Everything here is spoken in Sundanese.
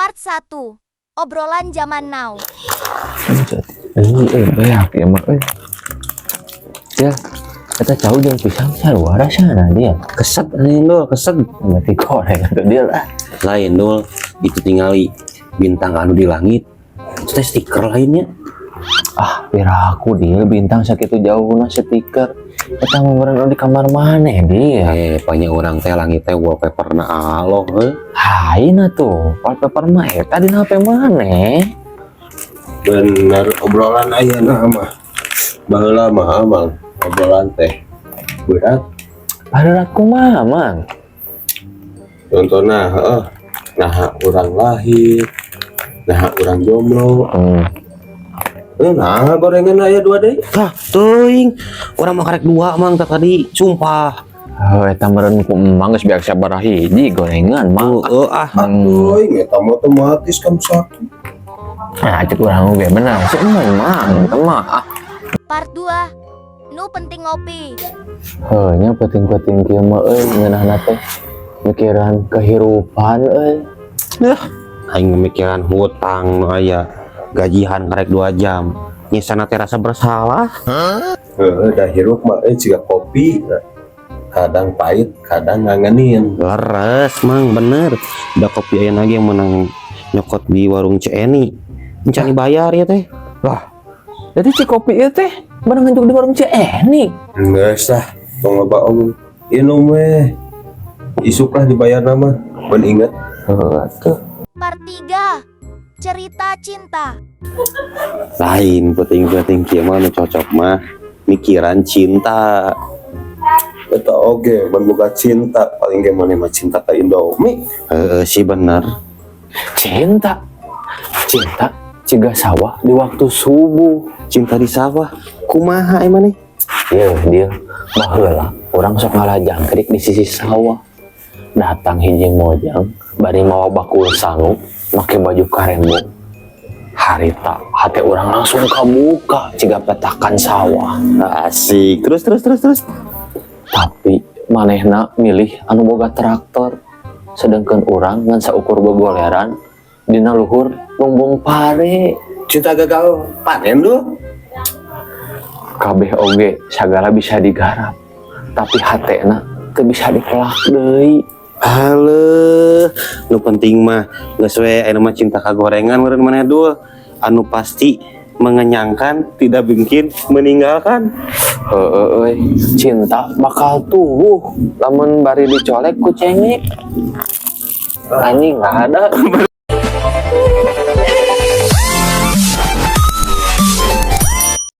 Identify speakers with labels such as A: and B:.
A: Part 1. Obrolan zaman now.
B: Ini beak ya mah euy. Ya, eta cau jeung pisang sarua rasana dia.
C: Keset nih, Dul, keset.
B: Berarti goreng atuh dia lah.
C: Lain, Dul, itu tingali bintang anu di langit. Itu teh stiker lainnya.
B: Ah, piraku dia bintang sakitu jauhna stiker. Eta mah meureun di kamar maneh dia.
C: Eh, banyak orang teh langit teh wallpaper na Allah heuh.
B: Hain atuh, wallpaper mah eta dina HP maneh.
D: Bener, obrolan ayeuna mah. Baheula mah, Mang, obrolan teh berat.
B: Berat kumaha, Mang?
D: Contohna, heeh. Nah, urang lahir, nah urang jomblo. Eh, nah gorengan aya dua deui.
C: Tah, teuing. Urang mah karek dua, Mang, tah tadi, sumpah.
B: Oh, eta meureun ku emang geus biasa sabaraha hiji gorengan, Mang.
C: Heeh ah.
D: Teuing eta mah otomatis kan satu.
B: Nah, cek urang oge bener. Si emang, Mang, eta mah. Ah.
A: Part 2. Nu penting ngopi.
B: Heuh nya, peuting-peuting kieu mah euy, ngeunahna teh mikiran kehirupan euy.
C: Aing mikiran hutang nu aya gajian karek 2 jam. Nyisana teh rasa bersalah.
D: Heeh, da hirup mah euy jiga kopi. Kadang pahit, kadang ngangenin.
C: Leres, Mang, bener. Da kopi aya lagi yang menang nyokot di warung CNI. Encan dibayar ya teh.
B: Lah, jadi si kopi ieu teh barang nganjuk di warung CNI.
D: Geus lah, tong loba omong. Inum weh. Isuk lah dibayar nama. Ben inget.
B: Heuh atuh.
A: Part 3. Cerita cinta.
C: Lain peuting-peuting kieu mah nu cocok mah mikiran cinta.
D: Eta oge, ban boga cinta, paling ge maneh mah cinta ka Indomie.
C: Heeh sih, bener.
B: Cinta. Cinta ciga sawah di waktu subuh.
C: Cinta di sawah. Kumaha emang nih?
B: Iya, dia baheula urang sok ngalah jangkrik di sisi sawah. Datang hiji mojang bari mawa bakul sangu, make baju karembong. Harita hati urang langsung kabuka jiga petakan sawah.
C: Asik. Terus, terus, terus, terus.
B: Tapi manehna milih anu boga traktor, sedangkan urang ngan saukur gogoleran dina luhur lumbung pare.
D: Cinta gagal panen tuh.
B: Kabeh oge sagala bisa digarap, tapi hatena teu bisa dipelak deui.
C: Halo, nu penting mah geus we aya mah cinta kagorengan meureun maneh, Dul. Anu pasti mengenyangkan, tidak bikin meninggalkan.
B: Heeh euy, cinta bakal tumbuh lamun bari dicolek ku cengek. Anjing, nggak ada.